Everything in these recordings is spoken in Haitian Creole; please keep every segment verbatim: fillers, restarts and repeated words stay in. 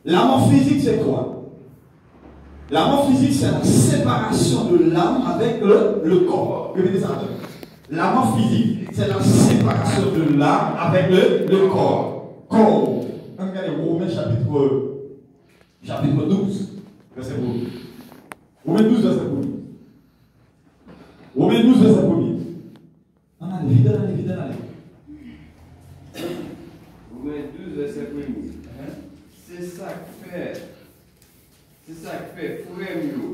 La mort physique, c'est quoi? La mort physique, c'est la séparation de l'âme avec le, le corps. Répétez ça après. La mort physique, c'est la séparation de l'âme avec le, le corps. Corps. Ann gade Women chapitre, chapitre douz, verset premier. Women douz, verset premier. Women douz, verset premier. Ann ale, vit ann ale, vit ann ale. Women douz, verset premier. Se sa k fè, se sa k fè, frè m yo,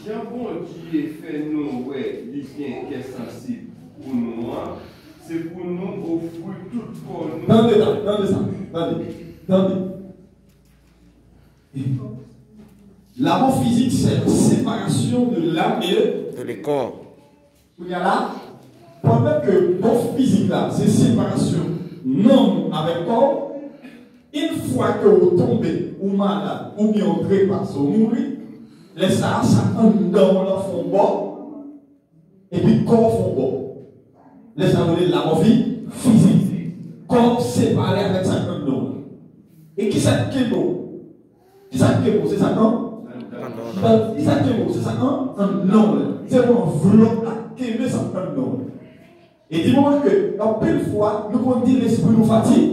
jan Bondye fè nou wè li gen kè sansib pou nou an, se pou nou ofri tout kò nou. Tande sa, tande sa, tande, tande. La mort physique, c'est la séparation de l'âme et de le corps. Kounye a la, pandan ke mò fizik la, se separasyon nanm avèk kò, yon fwa ke ou tonbe, ou malad, oubyen ou trepase, ou mouri, lè sa a, sa anndan w lan fè yon bò, epi kò w fè yon bò. Lè sa a, nou rele la mort physique. Kò w separe avèk sa k anndan w lan. E kisa k kenbe w? Kisa k kenbe w? Se sa k an? Kisa k kenbe w? Se sa k an? Anndan w lan. Se yon anvlòp la k kenbe sa k anndan w lan. E di moman ke, anpil fwa, nou konn di lespri nou fati-,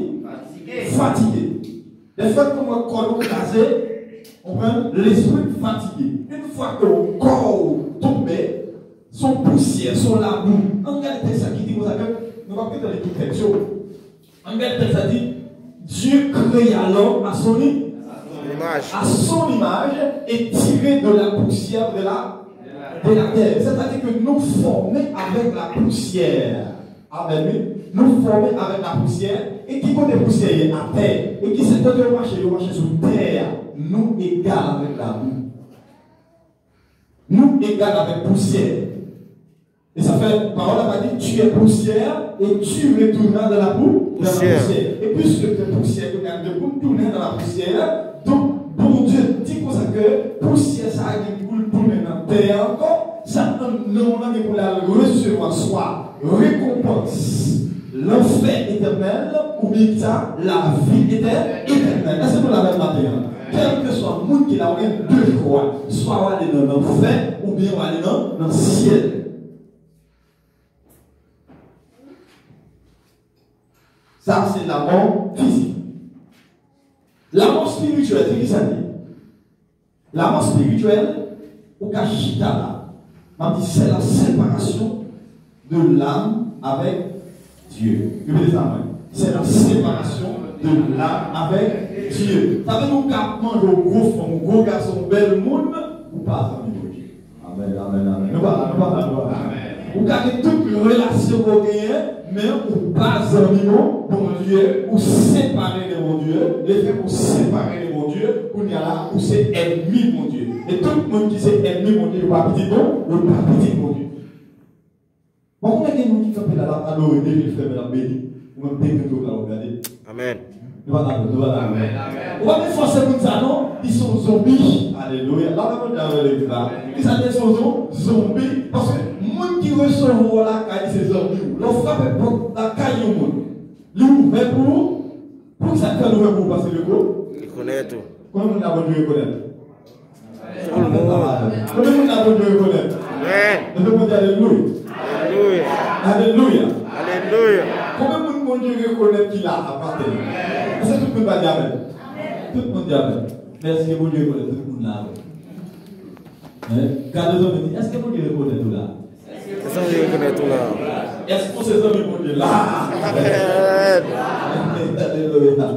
fatige. Lefèt ke w wè kò nou kraze, w konprann, lespri n fatige. Yon fwa ke kò w tonbe, se yon pousyè, se yon labou. Ann gade tèks la ki di konsa ke, nou p ap gentan li tout tèks yo. Ann gade tèks la di, Dieu créa l'homme à son i-, image, à son image, et tiré de la poussière de la, de la terre. Sètadi ke nou fòme avèk lapousyè. Amèn, wi. Nou fòme avèk lapousyè. E ki kote pousyè ye? Atè. E ki se kote yo mache? Yo mache sou tè a. Nou egal avèk labou. Nou egal avèk pousyè. E sa fè, pawòl la pa di, tu es poussière et tu retourneras dans la pou-, dans la poussière. E piske te pousyè, kounye a nou te pou n tounen nan lapousyè, donk, Bondye di konsa ke pousyè sa a gen pou l tounen nan tè a ankò, sa anndan w lan gen pou l al resevwa swa rekonpans lanfè etènèl, oubyen sa, lavi etè-, etènèl. Èske nou la menm maten an? Kèlkeswa moun ki la, ou gen de chwa. Swa w ale nan lanfè, oubyen w ale nan, nan syèl. Sa, se lamò fizik. Lamò espirityèl, se ki sa l ye? Lamò espirityèl, ou ka chita la. M ap di, c'est la séparation de l'âme avec Dieu. Repete sa mwen. C'est la séparation de l'âme avec Dieu. Sa vle di ou ka manje yon gwo fanm, yon gwo gason, yon bèl moun, ou pa zanmi Bondye. Amèn, amèn, amèn. Nou pa la, nou pa la, nou pa la. Ou ka gen tout relasyon ke w genyen, men ou pa zanmi Bon-, Bondye, ou separe de Bondye. Lefèt ke w separe de Bondye, kounye a la, ou se ènmi Bondye. E tout moun ki se ènmi Bondye, yo pa pitit Bon-, yo pa pitit Bondye. Bon, konnen gen moun ki kanpe la, l ap adore, leve l fèmen, l ap beni. Ou menm, dekonekte w la, w ap gade. Amèn. Nou pa dakò, nou pa dakò. Amèn, amèn. Ou pa vin fòse moun sa non, li se yon zonbi. Alelouya. L ap reponn avè legliz la. Kisa l ye, se yon zon-, zonbi? Paske moun ki resevwa w lakay li se zanmi w. Lè w frape pòt lakay yon moun, li ouvè pou ou. Poukisa l fè l ouvè pou ou? Paske li ko-, li konèt ou. Konbyen moun la Bondye rekonèt? Tout moun. Konbyen moun la Bondye rekonèt? Amèn. Leve Bondye, alelouya. Alelouya. Alelouya. Alelouya. Konbyen moun Bondye rekonèt ki la a maten? Èske tout moun va di amèn? Tout moun di amèn. Men èske Bondye rekonèt tout moun la a? Hein? Gade zanmi, di, èske Bondye rekonèt ou la? Èske Bondye rekonèt ou la? Èske ou se zanmi Bondye la? Amèn. Alelouya.